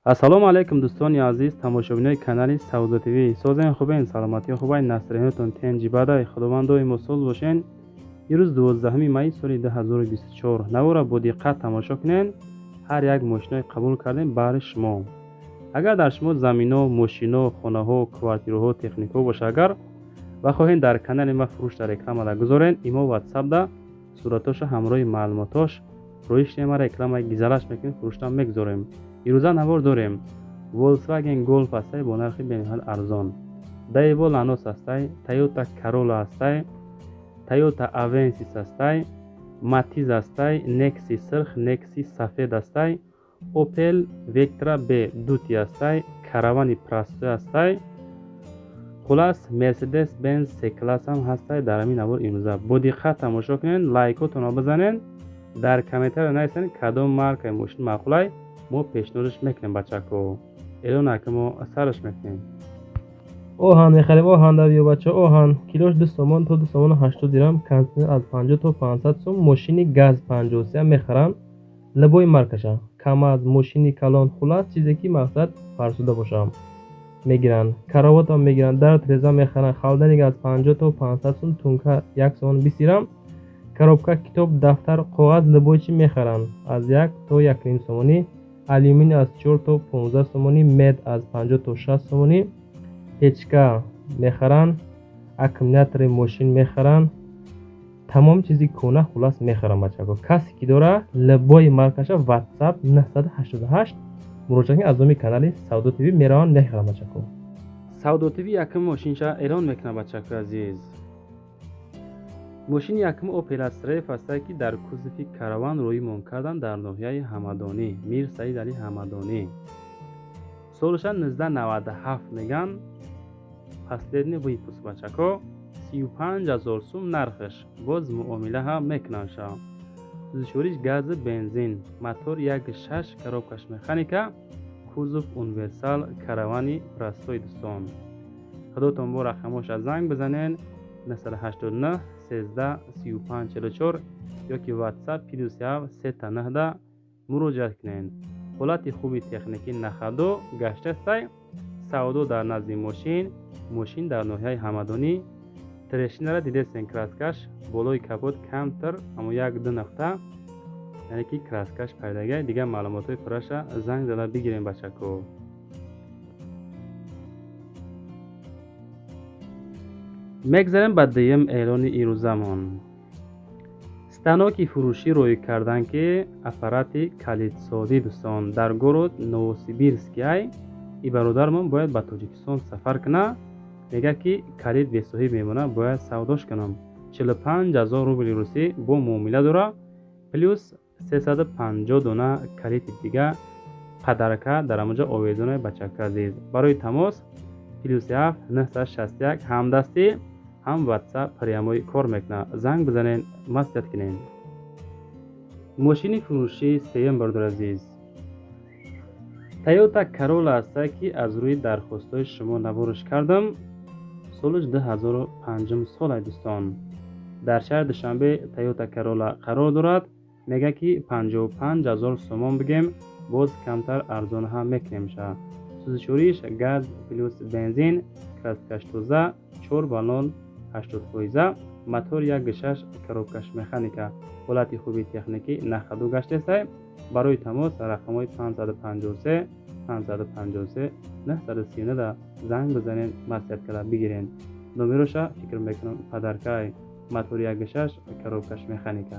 Ассалому алайкум, дӯстони азиз, тамошобинои канали Савдо ТВ. Созен, хубен, саломатӣ хубай, насринотон тенҷи бадай, Худованд доимо соз бошен. Ирӯз 12 майи соли 2024. Навора бо диққат тамошо кунен. Ҳар як мошиное қабул кардем баҳри шумо. Агар дар шумо замино, мошино, хонаҳо, квартираҳо, техникаҳо боша, агар ва хоҳем дар канали ма фурӯшда рекламада гузорен, имо ватсапда суратоша ҳамроҳи маълумотош роиш нема, рекламаи гизалаш мекунем, фурӯшда мегузорем. Ирӯза навор дорем. Volkswagen Golf ҳастай бо нархи бениҳоят арзон. Daewoo Lanos ҳастай, Toyota Corolla ҳастай, Toyota Avensis ҳастай, Matiz ҳастай, Nexi сирх, Nexi сафед ҳастай, Opel Vectra B дути ҳастай, Каравани Простой ҳастай. Хулас, Mercedes Benz C-класс ҳам ҳастай дар ҳамин навор имрӯза. Бо диққат тамошо кунед, лайкотонро бизанед, дар комментария нависед кадом маркаи мошин маъқулай, мо пешниҳодаш мекунем бачако. Эълон ака мо сараш мекунем. Оҳан мехарем, оҳан дар биё бача, оҳан. Килош 2 сомон то 2 сомону 80 дирам, контейнер аз 50 то 500 сом, мошини газ 53 мехарам, либои маркаша, КамАЗ, мошини калон, хулас чизе ки мақсад фарсуда бошам мегиранд. Каравотам мегиранд, дар треза мехаранд, халданик аз 50 то 500 сом, тунка 1 сомон 20 дирам, коробка, китоб, дафтар, коғаз, либои чи мехаранд аз 1 то 1,5 сомонӣ, алюминий аз 4 то 15 сомонӣ, мед аз 50 то 60 сомонӣ, печка мехаранд, аккумулятори мошин мехаранд, тамом чизи кӯна хулас мехаранд бачако. Касе ки дора либои маркаша WhatsApp 988 муроҷиат кунед, аз номи канали Савдо ТВ мераванд мехаранд бачако. Савдо ТВ якум мошинша эълон мекунад, бачако азиз. Мошини якум Opel Astra F ҳастае ки дар кузови караван рӯймон кардан дар ноҳияи Ҳамадонӣ, Мир Саид Али Ҳамадонӣ. Солаша 1997 меган, последний выпуск бачако, 35 000 сум нархаш, боз муомила ҳам мекунанд ша. Сӯзишвориш гази бензин, мотор 1.6, коробкаш механика, кузов универсал, каравани простой дӯстон. Худотон бо рақамоша занг бизанен 989 13 35 44 ёки WhatsApp плюс 7 3 9 муроҷиат кунед. Ҳолати хуби техникӣ, на ходу гаштастай, савдо дар назди мошин, мошин дар ноҳияи Ҳамадонӣ. Трещинара дидесен, краскаш болои капот камтар, аммо як ду нуқта, яъне ки краскаш пайдагай. Дигар маълумотҳои пурраша занг зада бигирем бачако. Мегзарем ба дуюм эълони ирӯзамон. Станоки фурӯшӣ рӯй кардан ки аппарати калидсозӣ дӯстон дар город Новосибирскиай. И бародармон бояд ба Тоҷикистон сафар кунад, мегӯяд ки калид бесоҳиб мемонад, бояд савдош кунам. 45 000 рубли русӣ бо муомила дора, плюс 350 дона калиди дига падарка дар ҳамонҷо овезонаи бачака азиз. Барои тамос плюс 7 961 ҳамдастӣ ҳам WhatsApp прямой кор мекунад. Занг бизанед, маслиҳат кунед. Мошини фурӯшии сеюм, бародари азиз, Toyota Corolla ҳастае ки аз рӯи дархостҳои шумо навориш кардам. Солаш 2005 солай дӯстон. Дар шаҳри Душанбе Toyota Corolla қарор дорад. Мегӯяд ки 55 000 сомон бигем, боз камтар арзон ҳам мекунем ша. Сӯзишвориш газ плюс бензин, краскаш тоза, 4 баллон 80 фоиза, мотор 1.6, коробкаш механика, ҳолати хуби техникӣ, на ходу гаштесай. Барои тамос рақамҳои 553 553 939 занг бизанед, маслиҳат карда бигиред. Номероша фикр мекунам падаркай, мотор 1.6, коробкаш механика,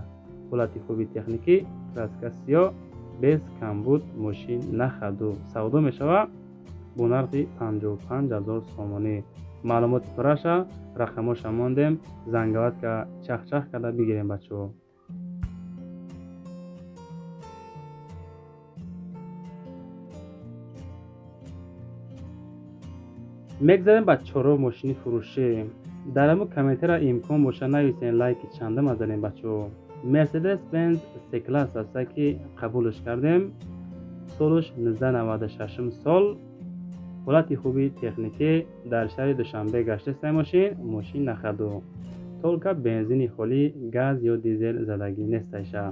ҳолати хуби техникӣ, краска сиёҳ, без камбуд, мошин на ходу савдо мешавад бо нархи 55 000 сомонӣ. Маълумоти пурраша рақамоша мондем, зангаватка чахчах карда бигирем бачаҳо. Мегзарем ба чорум мошини фурӯшӣ. Дар ҳамун комментария имкон боша нависен, лайки чандам азанем бачаҳо. Mercedes Benz C-класс ҳаста ки қабулш кардем. Солаш 1996 сол. Ҳолати хуби техникӣ, дар шаҳри Душанбе гаштестай мошин, мошин на ходу. Только бензини холӣ, газ ё дизел задагӣ нестайша.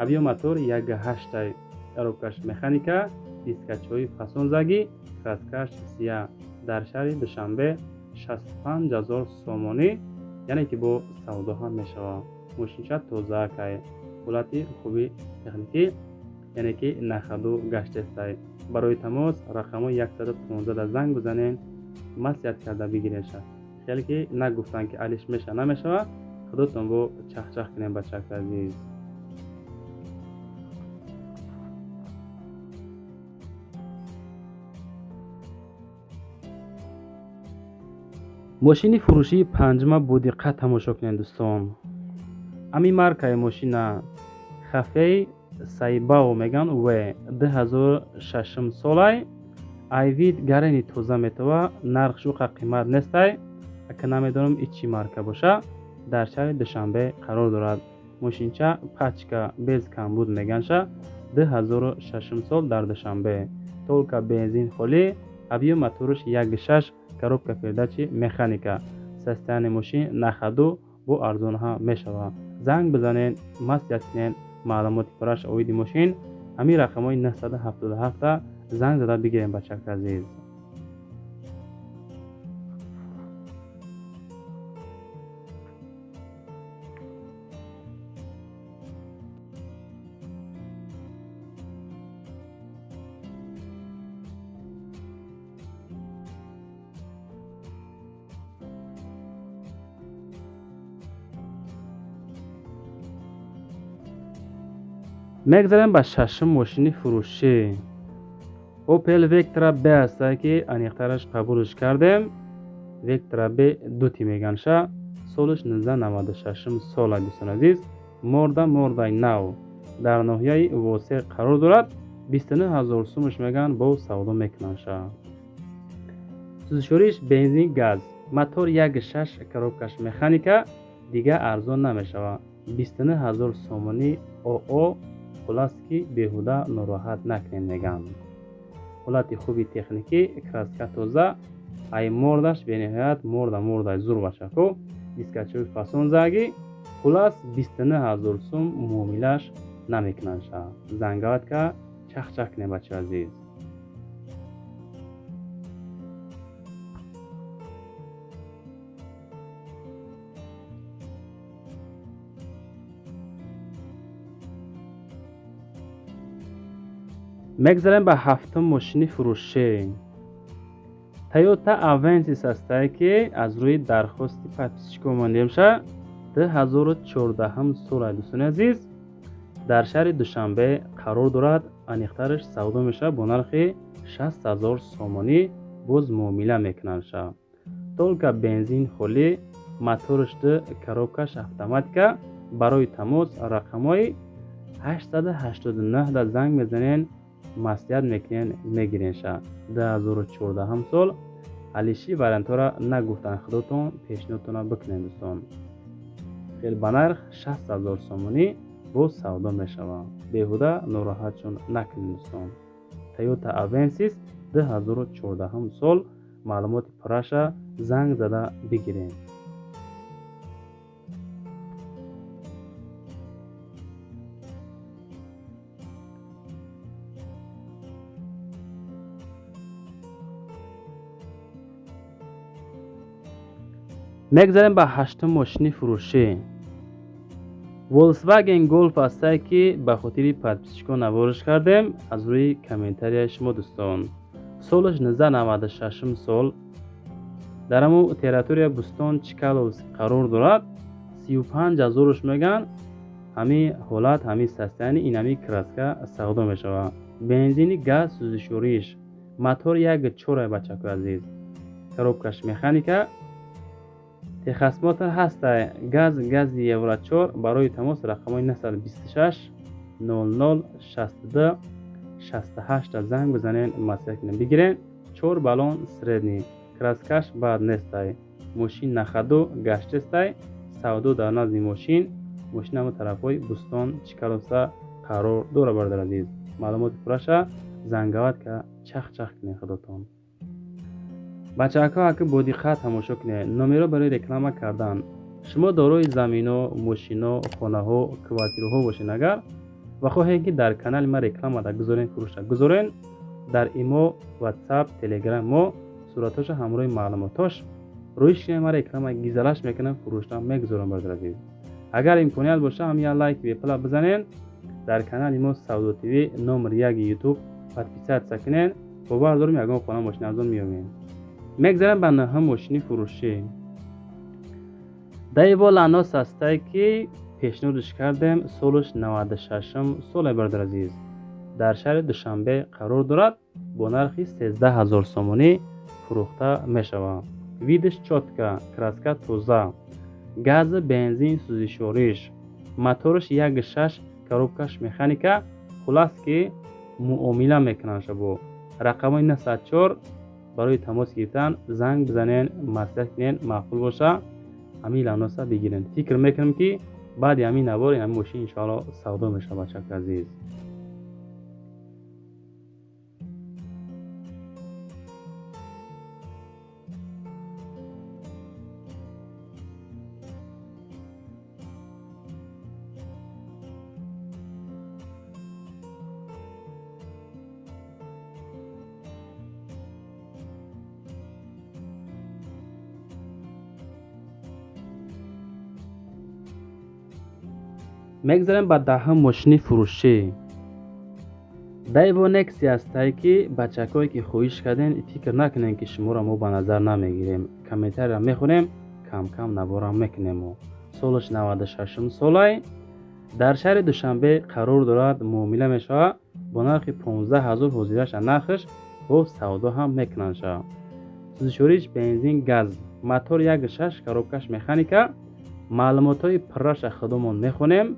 Объём мотор 1.8, коробкаш механика, Дискачҳои фасонзагӣ, краскаш сия. Дар шаҳри Душанбе 65 000 сомонӣ, яъне ки бо савдо ҳам мешавад. Мошинча тозаакай, ҳолати хуби техникӣ, яъне ки нахаду гаштестай. Барои тамос рақамҳои 115 занг бизанед, маслиҳат карда бигиред. Хеле ки нагуфтанд ки алиш меша намешавад, худотон бо чахчах кунед бачаки азиз. Мошини фурӯшии панҷма бо диққат тамошо кунед дӯстон. Ами маркаи мошина Хафей Сайбао меган В 2006 солай. Айвид гарени тоза метова, нарх шуқа қимат нестай. Ака намедонам и чӣ марка боша. Дар шаҳри Душанбе қарор дорад. Мошинча пачка без камбуд меганша. 2006 сол дар Душанбе. Толка бензин холӣ, объем мотораш 1.6, коробка передачи механика. Состояние мошин нахаду бо арзон ҳам мешавад. Занг бизанед, маслиҳат кунед, маълумоти пурраш оиди мошин ҳамин рақамҳои 977 занг зада бигирем бачаки азиз. Мегзарем ба шашум мошини фурӯшӣ. Opel Vectra B ҳастае ки аниқтараш қабулш кардем. Vectra B дути меганша. Солаш 1996 сола дӯстон азиз. Морда мордаи нав. Дар ноҳияи Восе қарор дорад. 29 000 сумаш меган бо савдо мекунанша. Сӯзишвориш бензин газ. Мотор 1.6, коробкаш механика, дига арзон намешавад. 29 000 сомонӣ ОО. Хулас ки беҳуда нороҳат накунед меган. Ҳолати хуби техникӣ, краска тоза, ай мордаш бениҳоят морда мордаи зур бачако, дискачҳои фасонзагӣ. Хулас 29 000 сум муомилаш намекунанд ша. Зангават ка чахчах кунед бачаи азиз. Мегзарем ба ҳафтум мошини фурӯшӣ. Toyota Avensis ҳастае ки аз рӯи дархости подписчико мондемша. 2014 сола дӯстони азиз. Дар шаҳри Душанбе қарор дорад. Аниқтараш савдо мешавад бо нархи 60 000 сомонӣ, боз муомила мекунандша. Толка бензин холӣ, мотораш ду, коробкаш автоматика. Барои тамос рақамҳои 889 занг мезанед, маслиҳат мекунед, мегиренша. 2014 сол алиши вариантҳоро нагуфтан, худотон пешниҳодтона бикунед дӯстон. Хел ба нарх 60 000 сомонӣ боз савдо мешавад. Беҳуда нороҳатшон накунед дӯстон. Toyota Avensis 2014 сол, маълумоти пурраша занг зада бигирем. Мегзарем ба ҳаштум мошини фурӯшӣ. Volkswagen Golf ҳастае ки ба хотири подписчикон навориш кардем аз рӯи комментарияи шумо дӯстон. Солаш 1996 сол. Дар ҳамун территория Бустон Чкаловск қарор дорад. 35 000 меган. Ҳамин ҳолат, ҳамин состояние, ин ҳамин краска савдо мешавад. Бензини газ сӯзишвориш. Мотор 1.4 бачако азиз. Коробкаш механика. Техосмотр ҳастай. Газ гази Евро 4. Барои тамос рақамҳои 926 00 62 68 занг бизанед, маслиҳат кунед бигиред. 4 баллон средний. Краскаш бад нестай. Мошин нахаду гаштестай. Савдо дар назди мошин. Мошин ҳама тарафҳои Бустон Чкаловса қарор дорад бародар азиз. Маълумоти пурраша зангават ка чах-чах кунед худотон. Бачаҳако ака бо диққат тамошо кунед. Номеро барои реклама кардан. Шумо дорои замино, мошино, хонаҳо, квартираҳо бошед агар ва хоҳед ки дар канали ман рекламада гузорен, фурӯшда гузорен, Дар имо, WhatsApp, Telegram мо суратоша ҳамроҳи маълумотош рӯи шимара экрама гизалаш мекунам, фурӯштам мегузорам, бародар азиз. Агар имконият боша, ҳам як лайк бепула бизанен. Дар канали мо Савдо ТВ номер 1 YouTube подписаться кунен. Бовар дорем, ягон хона мошини арзон меёбем. Мегзарем ба нӯҳум мошини фурӯшӣ. Даево Ланос ҳастае, ки пешниҳодш кардем, солаш 96-м соле, бародар азиз. Дар шаҳри Душанбе қарор дорад, бо нархи 13 000 сомонӣ фурӯхта мешавад. Видиш чётко, краска тоза, газ, бензин, сӯзишвориш, мотораш 1.6, коробкаш механика. Хулас ки муомила мекунанд шабо. Рақамҳои 904 барои тамос гирифтан занг бизанен, маслиҳат кунен, маъқул боша ҳамин Ланоса бигирен. Фикр мекунам, ки баъди ҳамин навор ҳамин мошин иншоалло савдо мешавад, бачаки азиз. Мегзарем ба даҳум мошини фурӯшӣ. Даево Некси ҳастае, ки бачакҳое ки хоҳиш кардем, фикр накунем, ки шуморо мо ба назар намегирем. Комментарияро мехонем, камкам наворам мекунем. Солаш 96-м солай, дар шаҳри Душанбе қарор дорад, муомила мешавад бо нархи 15 000 ҳозираша нархаш, бо савдо ҳам мекунанд ша. Сӯзишвориш бензин, газ, мотор 1.6, коробкаш механика. Маълумотҳои пурраша худомон мехонем,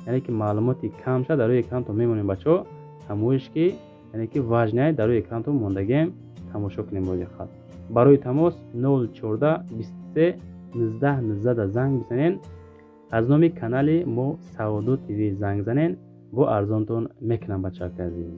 яъне ки маълумоти камша дар рӯи экранто мемонем, бачаҳо. Ҳамоиш ки яъне ки важный дар рӯи экранто мондагем, тамошо кунем бо диққат. Барои тамос 014 23 19 19 да занг бизанен. Аз номи канали мо Савдо ТВ занг занен, бо арзонтон мекунам, бачаки азиз.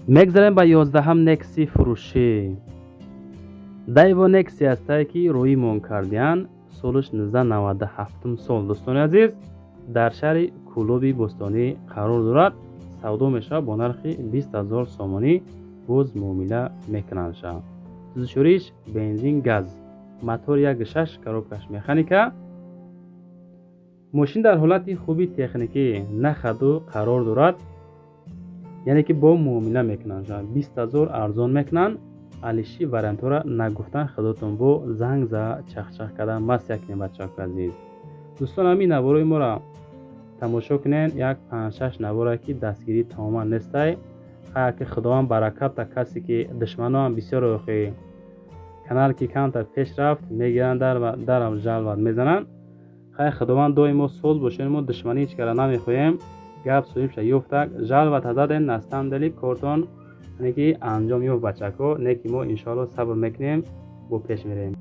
Мегзарем ба 11-ҳам Некси фурӯшӣ. Даево Некси ҳастае, ки рӯимон кардиян, солаш 1997 сол, дӯстони азиз, дар шаҳри Кӯлоби Бостонӣ қарор дорад, савдо мешавад бо нархи 20 000 сомонӣ, боз муомила мекунанд ша. Сӯзишвориш бензин, газ, мотор 1.6, коробкаш механика. Мошин дар ҳолати хуби техникӣ нахаду қарор дорад, яъне ки бо муомила мекунанд, 20 000 арзон мекунанд. Алиши вариантҳоро нагуфтан, худотон бо занг за чахчах кардан маслиҳат кунем, бачаҳои азиз. Дӯстон, ҳамин наворои моро тамошо кунен, як 5-6 наворе ки дастгирӣ тамоман нестай. Хая ки Худованд баракат та касе ки душманоам бисёр охи канал ки камтар пеш рафт, мегиранд дарам жалват мезананд. Хая Худованд доимо соз бошен, мо душманӣ ҳеҷ кара намехоҳем. Гап соҳибша ёфтак жалват заден, настам дали кортон яъне ки анҷом ёфт, бачако. Не ки мо иншоалло сабр мекунем, бо пеш мерем.